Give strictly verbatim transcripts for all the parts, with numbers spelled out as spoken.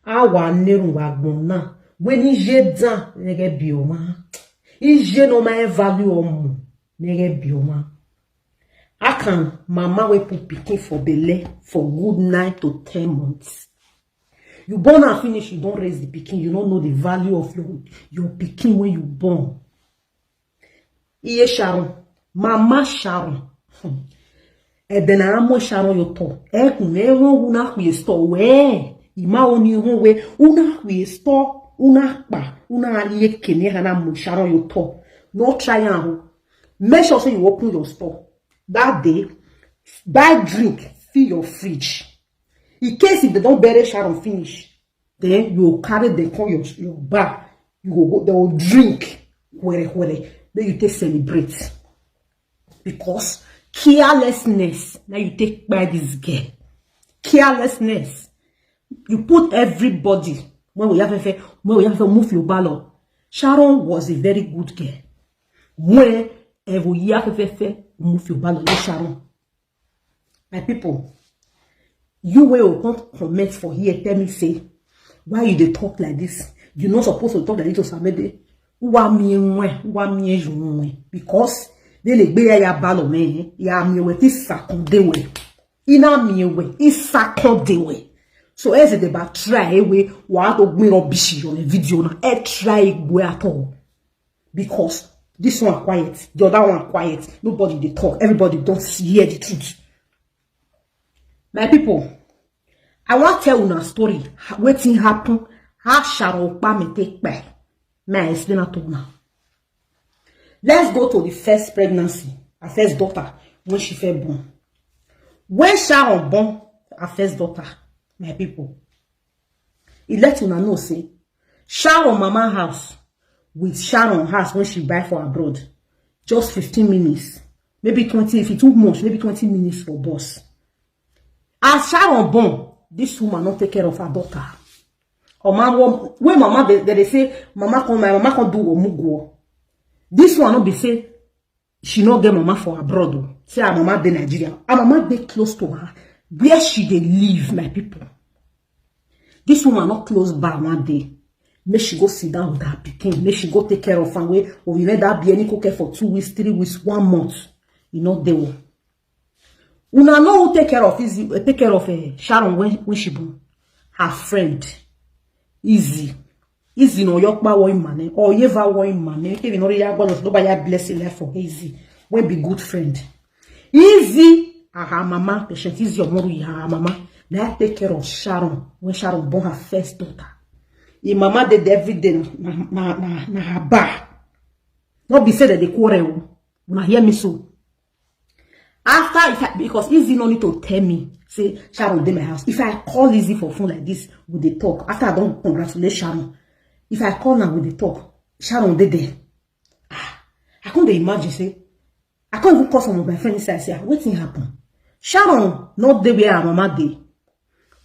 Awa nerun wa gbon na. When ije dan nege bioma. Ije no ma value omo nege bioma. How can mama wey put pikin for belle for good nine to ten months? You born and finish, you don raise the pikin, you no know the value of your your pikin when you born. Iye Sharon, mama Sharon. Edena amo Sharon yo to. Ekun e won una kwe store we. Ima oni won we una kwe store, una pa, una aliye kene hana mo Sharon yo to. No try am. Make sure say you open your store. That day, buy drink, fill your fridge. In case if they don't bury Sharon finish, then you go carry them come your, your bar. You go go, they will drink. Where, where, then you take celebrate. Because carelessness, now you take by this girl. Carelessness. You put everybody. When we have a when we have a move your ballot. Sharon was a very good girl. When ever you have a move your ballot, Sharon. My people, you wey go come comment for here tell me say, why you dey talk like this? You no suppose to talk like this to Samede. Uwa mi enwe, uwa mi enwe. Because they le gbe ya ya balo me, ya mi enwe ti sakonde we. Ina mi enwe, isakonde we. So as they ba try we, wa to gbin rubbish on a video na. E try we at all. Because this one quiet, the other one quiet. Nobody dey talk. Everybody don hear the truth. My people, I wan tell una story. Wetin happen? How Sharon Okpame take kpai? May I explain am to una. Let's go to the first pregnancy, her first daughter, when she first born. When Sharon born her first daughter, my people, e let una know say Sharon mama house with Sharon house when she buy for abroad, just fifteen minutes, maybe twenty. If e too much, maybe twenty minutes for bus. As Sharon born, this woman no take care of her daughter. Or man, when mama they, they, they say mama come, my mama come do omugo. This one no be say she no get mama for abroad o. Say her mama dey Nigeria. Her mama dey close to her. Where she dey live, my people. This woman not close by one day. Make she go sit down with her pikin. Make she go take care of her way. Or you let that be any care for two weeks, three weeks, one month. You know they will. Una know who take care of Izzy, eh, take care of eh, Sharon when, when she born. Her friend, Izzy. Izzy no yokpa wo imane, or yeva wo imane. If you know ya God, nobody bless life for Izzy. When be good friend. Izzy, ah, her mama, patient Izzy Omoru, her mama. Now take care of Sharon when Sharon born her first daughter. Her mama did every day na na na, na her bar. Not be said that they quarrel. Una hear me so. After if I, because Izzy no need to tell me, say Sharon dey my house. If I call Izzy for phone like this, we dey talk. After I don congratulate Sharon, if I call now, we dey talk. Sharon dey there. Ah, I come dey imagine say, I come even call some of my friends inside say, ah, wetin happen? Sharon no dey where her mama dey.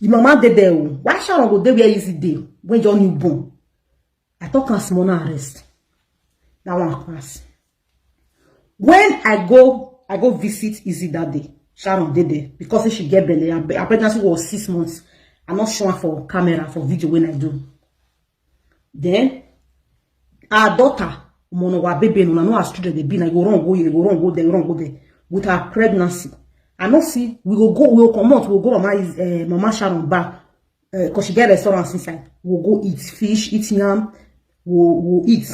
The mama dey there o. Why Sharon go dey where Izzy dey when your newborn? I talk am small now, rest. That one pass. When I go, I go visit Izzy that day. Sharon dey there because she get belle. Her, her pregnancy was six months. I not show am for camera, for video when I do. Then her daughter, Mono wa baby, no, no, as children they be, na go run go here, go run go there, run go there with her pregnancy. I no see, we go go, we go comot, we go go mama is uh, mama Sharon back because she get restaurants inside. We go eat fish, eat yam, we we eat.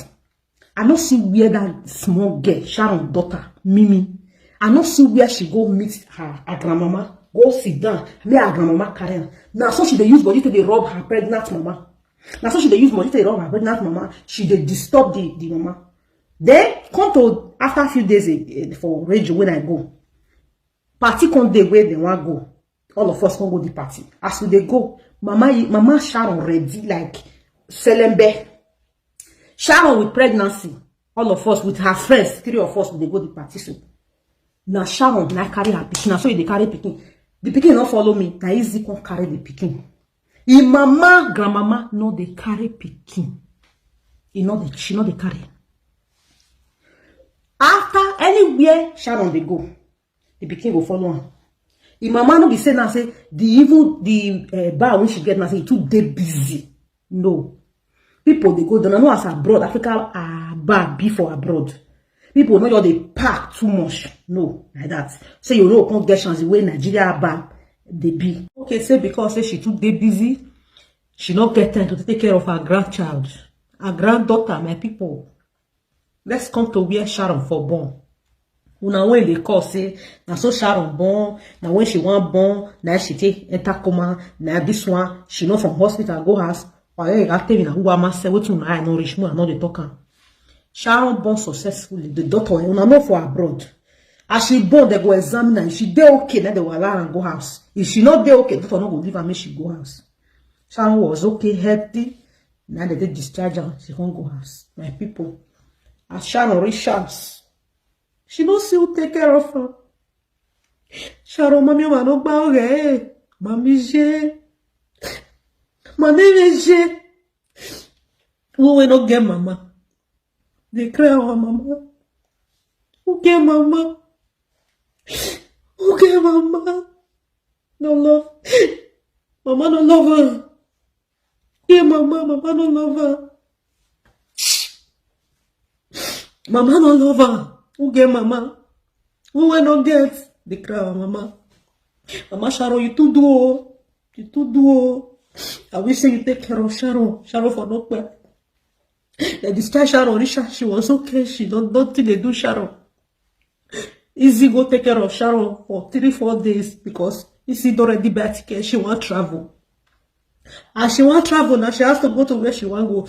I no see where that small girl, Sharon daughter, Mimi. I no see where she go meet her, her grandmama, go sit down. Me her grandmama carry her. Now so she dey use body to dey rub her pregnant mama. Now so she dey use body to dey rub her pregnant mama. She dey disturb the, the mama. Then come to after a few days eh, eh, for radio when I go. Party come day where they want go. All of us come go the party. As we dey go, mama, mama Sharon ready like selembe. Sharon with pregnancy. All of us with her friends, three of us, we dey go the party. So now Sharon now carry her pikin. Now so they carry pikin. The pikin not follow me. Now Izzy come carry the pikin. Him mama, grandmama, no they carry pikin. He not the she not they carry. After anywhere Sharon they go, the pikin go follow am. The mama no be say now say the even the uh, bar when she get now say e too dey busy. No. People dey go down. I know as abroad, Africa uh, bar be for abroad. People no just dey pack too much. No, like that. Say you no come get chance the way Nigeria bar dey be. Okay, say because say she too dey busy, she no get time to take care of her grandchild, her granddaughter, my people. Let's come to where Sharon for born. Una when they call say na so Sharon born, na when she wan born, na she take enter coma, na this one she no from hospital go house. Why you got tell me na who am I say wetin una eye no reach me, I no dey talk am. Sharon born successfully. The doctor, una know for abroad. As she born, they go examine her. If she dey okay, then they will allow her go house. If she not dey okay, the doctor no go leave her make she go house. Sharon was okay, healthy. Now they dey discharge her. She can't go house. My people, as Sharon reach house, she no see who take care of her. Sharon, mami, ma no gba oge, eh. Mami je. Mami je. Who we no get mama? They cry our mama. Who get mama? Who get mama? No love. Mama no love her. Yeah, mama, mama no love her. Mama no love her. Who get mama? Who we no get? They cry our mama. Mama Sharon, you too do oh. You too do oh. I wish say you take care of Sharon. Sharon for no pay. They discharge Sharon. Risha, she was okay. She don't don't think they do Sharon. Easy go take care of Sharon for three, four days because Easy don already buy ticket. She wan travel. As she wan travel now, she has to go to where she wan go.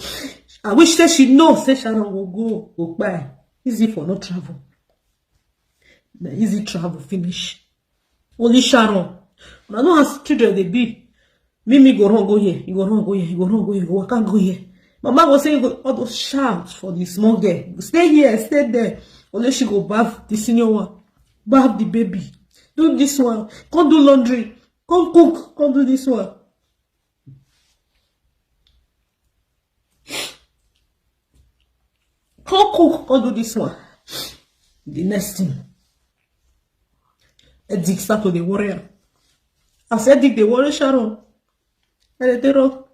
I wish say she know say Sharon go go go buy. Easy for no travel. Na Easy travel finish. Only Sharon. Una know as children dey be. Mimi go run go here, you go run go here, you go run go here, you go waka go here. Mama go say you go all those shout for the small girl. Stay here, stay there. Only she go bath the senior one, bath the baby, do this one, come do laundry, come cook, come do this one. Come cook, come do this one. The next thing, Edric start to dey worry am. As Edric dey worry Sharon, and they dey run.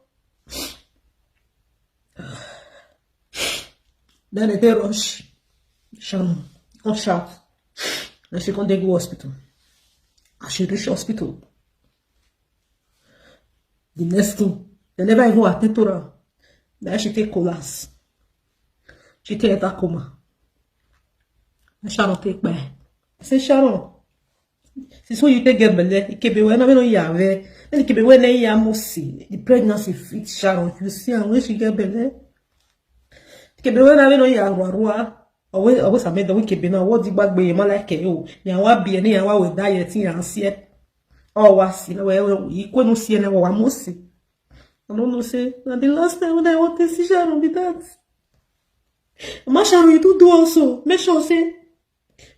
Then they dey rush Sharon, come shout. Then she come dey go hospital. As she reach hospital, the next thing, they never even attend to her. Then she take collapse. She take enter coma. Then Sharon take kpai. I say, Sharon, since when you take get belle, ikebe we na me no ya we. Then ikebe we na ya musi. The pregnancy fit Sharon. You see, and when she get belle, ikebe we na me no ya rua rua. Always, always I made the wicked be now. What the bag be ma like you? Ya wa be ni ya wa we diet ya sie. Oh, wa si na we we ikwe no sie na wa musi. I don't know say na the last time when I want to see Sharon be that. Mama Sharon, you do do also. Make sure say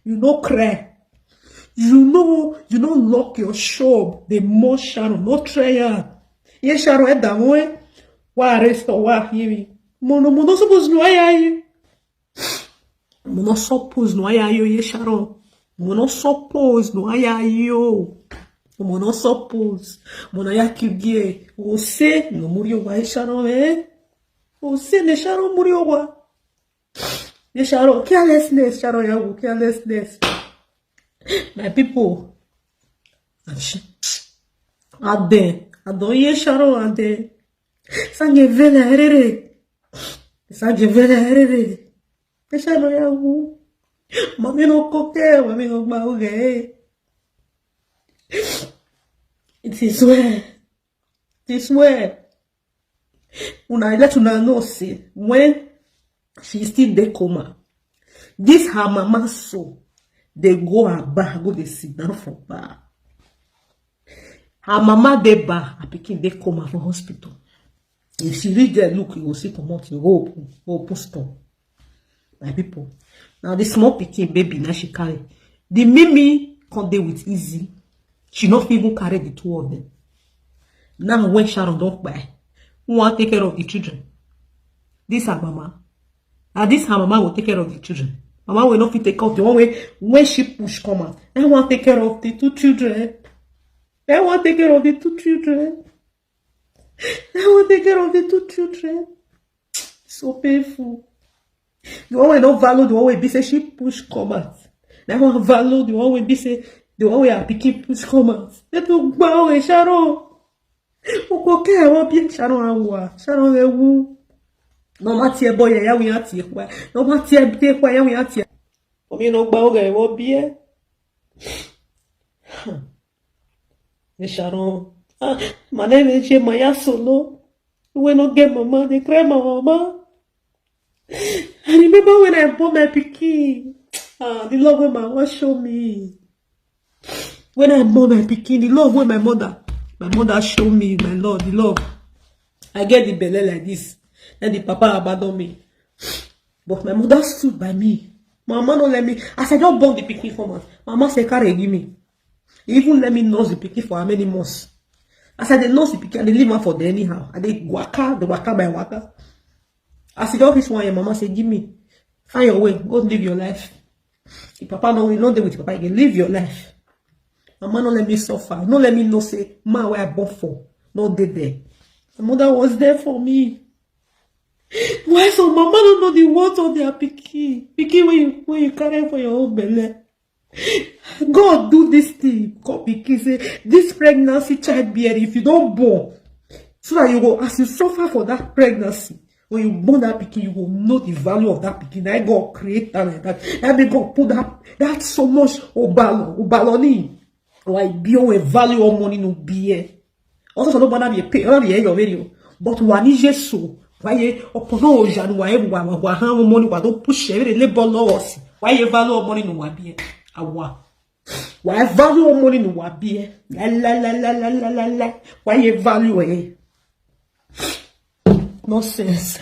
you no cry. You know, you no lock your shop. The more Sharon, no try am. Ye Sharon, e da mo e. Wa arrest o wa hiri. Mo no, mo no suppose no ayi ayi. Mo no suppose no ayi ayi o, ye Sharon. Mo no suppose no ayi ayi o. Mo no suppose. Mo no ya kigie. O se no muri o wa, ye Sharon, eh. O se ne Sharon muri o wa. Ye Sharon, carelessness, Sharon Yawu, carelessness. My people, and she, Ade, I don't hear Sharon Ade. Sange vele herere. Sange vele herere. Ye Sharon Yawu. Mami no koke, mami no gba oge. It is well. It is well. Una let una know say when she still dey coma, this her mama so dey go her bar go dey sit down for bar. Her mama dey bar, her pikin dey coma for hospital. If she reach there, look, you go see comot, you go open, go open store. My people, now the small pikin baby now she carry. The Mimi come dey with Easy. She no fit even carry the two of them. Now when Sharon don kpai, who wan take care of the children? This her mama. And this her mama go take care of the children. Mama will not fit take care of the one way when she push come out. I want take care of the two children. I wan take care of the two children. I wan take care of the two children. So painful. The one wey no value, the one wey be say she push come out. That one value, the one wey be say, the one wey her pikin push come out. They talk about, "Hey, Sharon. Okoke, I wan be Sharon Awa. Sharon Ewu." No matter boy, ya we at here. No matter boy, ya we at here. For me, no gba oge, I wan be here. Hey, Sharon. Ah, my name is Shemaya Solo. When no get mama, they cry my mama. I remember when I born my pikin. Ah, the love wey my mama show me. When I born my pikin, the love wey my mother, my mother show me, my Lord, the love. I get the belle like this. Then the papa abandon me. But my mother stood by me. My mama no let me. As I just born the pikin come out, my mama say, "Carry, give me." He even let me nurse the pikin for how many months. As I dey nurse the pikin, I dey leave am for there anyhow. I dey waka, dey waka by waka. As e don reach one year, mama say, "Give me. Find your way. Go live your life." The papa no, you no dey with papa again. Live your life. Mama no let me suffer. No let me know say man wey I born for no dey there. My mother was there for me. Why some mama no know the worth of their pikin? Pikin wey you, wey you carry for your own belle. God do this thing. God pikin say this pregnancy, childbearing, if you don born, so that you go, as you suffer for that pregnancy, when you born that pikin, you go know the value of that pikin. That God create am like that. That make God put that, that so much obalo, obaloni. Why be a value of money no be here. Also, so no bana be pay, no be your video. But wani Jesu, why ye opono ojan, why wa wa wa ha money, why don't push every labor laws? Why ye value of money no wa be here? Awa. Why value of money no wa be here? La la la la la la la la. Why ye value eh? Nonsense.